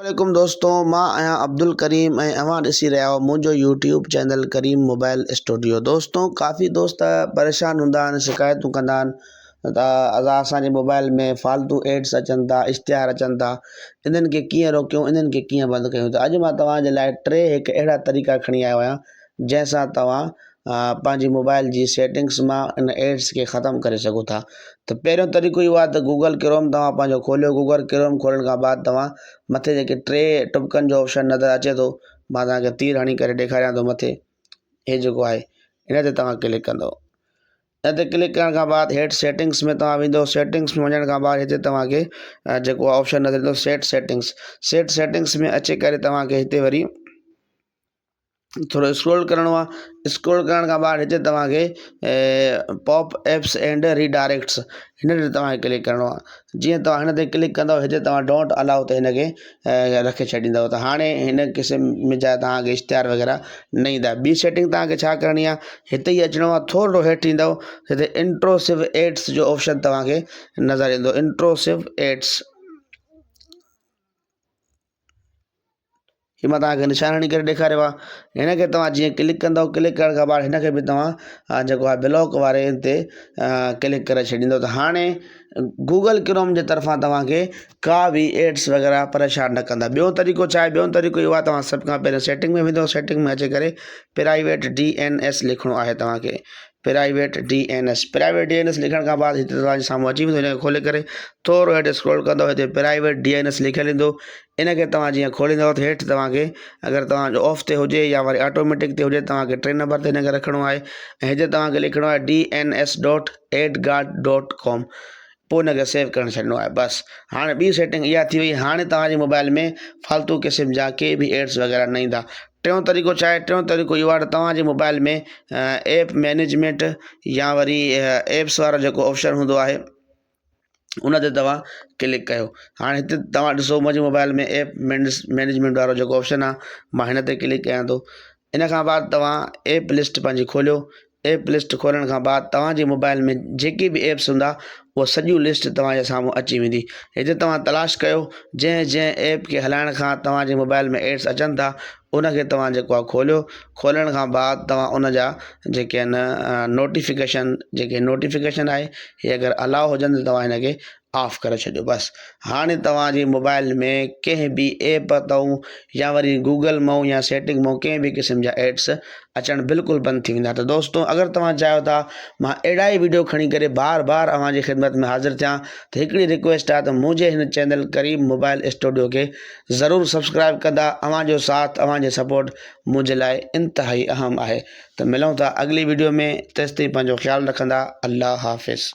عليڪم دوستو مان آهيان عبدالڪريم ۽ اوهان ڏسي رهيا آهيو منهنجو YouTube channel Karim mobile studio دوستو ڪافي دوست پريشان هوندا آهن شڪايتون ڪندا آهن ته ادا اسانجي موبائل ۾ فالتو ايڊس اچن ٿا اشتهار اچن ٿا انهن کي ڪيئن روڪيون انهن کي ڪيئن بند ڪيون ته اڄ مان توهان جي لاء ٽي هڪ اهڙا طريقا کڻي آيو آهيان جنهن سان توهان پنهنجي موبائل جي سيٽنگس مان ان ايڊس کي ختم ڪري سگهو ٿا ته پهريون طريقو اهو آهي ته گوگل ڪروم توهان پنهنجو کوليو گوگل ڪروم کولڻ کان بعد توهان مٿي جيڪي ٽي ٽٻڪن جو آپشن نظر اچي ٿو مان توهان کي تير هڻي ڪري ڏيکاريان ٿو مٿي هي جيڪو آهي ان تي توهان ڪلڪ ڪندو ان تي ڪلڪ ڪرڻ کان بعد هيٺ سيٽنگس ۾ توهان ويندو سيٽنگس ۾ وڃڻ کان بعد هتي توهان کي جيڪو آپشن نظر ايندو سيٽ سيٽنگس سيٽ سيٽنگس ۾ اچي ڪري توهان کي هتي وري ٿورو اسڪرول ڪرڻو آهي اسڪرول ڪرڻ کان بعد هتي توهان کي پاپ ايپس اينڊ ريڊائريڪٽس هن تي توهان کي ڪلڪ ڪرڻو آهي جيئن توهان هن تي ڪلڪ ڪندو هتي توهان don't الاؤ تي هن کي رکي ڇڏيندو ته هاڻي هن قسم جا توهان کي اشتهار وغيره نه ايندا ٻي سيٽنگ توهان کي ڇا ڪرڻي آهي هتي ئي اچڻو آهي ٿورو هيٺ ايندو هتي انٽروسو ايڊس جو آپشن توهان کي نظر ايندو انٽروسو ايڊس هي مان توهان کي نشان هڻي ڪري ڏيکاريو آهي هن کي توهان جيئن ڪلڪ ڪندو ڪلڪ ڪرڻ کان بعد هن کي به توهان جيڪو آهي بلاڪ واري تي ڪلڪ ڪري ڇڏيندو ته هاڻي گوگل ڪروم جي طرفان توهان کي ڪا به ايڊس وغيره پريشان نه ڪندا ٻيو طريقو ڇا آهي ٻيو طريقو اهو آهي توهان سڀ کان پهريون سيٽنگ ۾ ويندو سيٽنگ ۾ اچي ڪري پرائيويٽ ڊي اين ايس لکڻو آهي توهان کي private D N S private D N S لکڻ کان بعد هتي توهان جي سامهون اچي ويندو هن کي کولي ڪري ٿورو هيٺ اسڪرول ڪندو هتي پرائيويٽ ڊي اين ايس لکيل ايندو ان کي توهان جيئن کوليندو ته هيٺ توهان کي اگر توهان جو آف تي هجي يا وري آٽوميٽڪ تي هجي توهان کي ٽي نمبر تي هن کي رکڻو آهي ۽ هتي توهان کي لکڻو آهي D N S dot ad guard dot com پوء ان کي سيو ڪرڻ ڇڏڻو آهي بس هاڻي ٻي سيٽنگ اها ٿي وئي هاڻي توهان جي موبائل ۾ فالتو قسم جا ڪي به ايڊس وغيره نه ايندا ٽيون طريقو ڇا آهي ٽيون طريقو اهو آهي ته توهان جي موبائل ۾ ايپ مينيجمينٽ يا وري ايپس وارو جيڪو آپشن هوندو آهي ان تي توهان ڪلڪ ڪيو هاڻي هتي توهان ڏسو منهنجي موبائل ۾ ايپ مينيجمينٽ وارو جيڪو آپشن آهي مان هن تي ڪلڪ ڪيان ٿو ان کان بعد توهان ايپ لسٽ پنهنجي کوليو ايپ لسٽ کولڻ کان بعد توهان جي موبائل ۾ جيڪي به ايپس هوندا اها سڄيون لسٽ توهان جي سامهون اچي ويندي هتي توهان تلاش ڪيو جنهن جنهن ايپ کي هلائڻ کان توهان جي موبائل ۾ ايڊس اچن ٿا ان کي توهان جيڪو آهي کوليو کولڻ کان بعد توهان ان جا جيڪي آهن نوٽيفڪيشن جيڪي نوٽيفڪيشن آهي هي اگر الاؤ هجن ته توهان هن کي آف ڪري ڇڏيو بس هاڻي توهان جي موبائل ۾ ڪنهن به ايپ تئون يا وري گوگل مئون يا سيٽنگ مئون ڪنهن به قسم جا ايڊس اچڻ بلڪل بند ٿي ويندا ته دوستو اگر توهان چاهيو ٿا مان اهڙا ئي ويڊيو کڻي ڪري بار بار اوهان جي خدمت ۾ حاضر ٿيان ته هڪڙي رڪويسٽ آهي ته منهنجي هن چينل ڪريم موبائل اسٽوڊيو کي ضرور سبسڪرائب ڪندا اوهان جو ساٿ اوهان جي سپورٽ منهنجي لاء انتهائي اهم آهي ته ملون ٿا اڳلي ويڊيو ۾ تيستائين پنهنجو خيال رکندا الله حافظ.